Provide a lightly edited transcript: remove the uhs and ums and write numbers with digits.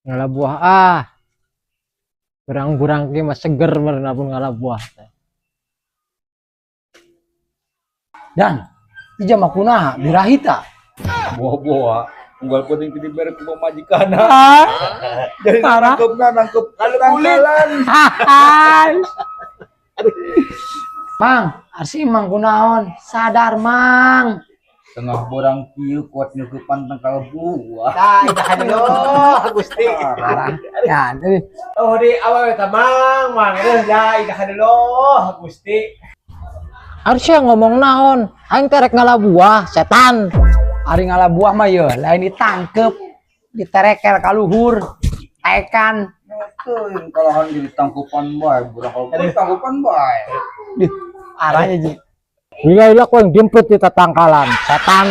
Ngala buah ah. Berang-berang ki mah seger meureun pun ngala buah teh. Dan ija mah kunaha birahi ta? Buah-buah unggal penting teu dibere ku pamajikanna. Ah, Jadi parah. Nangkepna nangkep tangkalan. Mang, arsi mang kunaon? Sadar, Mang. Tengah borang kieu kuat nyeukepan tangkal buah. La ilaha illallah, Gusti. Parah. Ya, jadi Oh, di awewe teh, Mang, Mang. Aduh, la ilaha illallah, Gusti. Harusnya ngomong naon? Aing teh rek ngala buah, setan. Ari ngala buah mah ye, lain ditangkep, diterekel ka luhur, tekan. Teuing kalahan jadi tangkupan bae, budak kalau tangkupan bae. Dih, arahnya ji. Lila-lila ku yang jemput di tetangkalan, setan.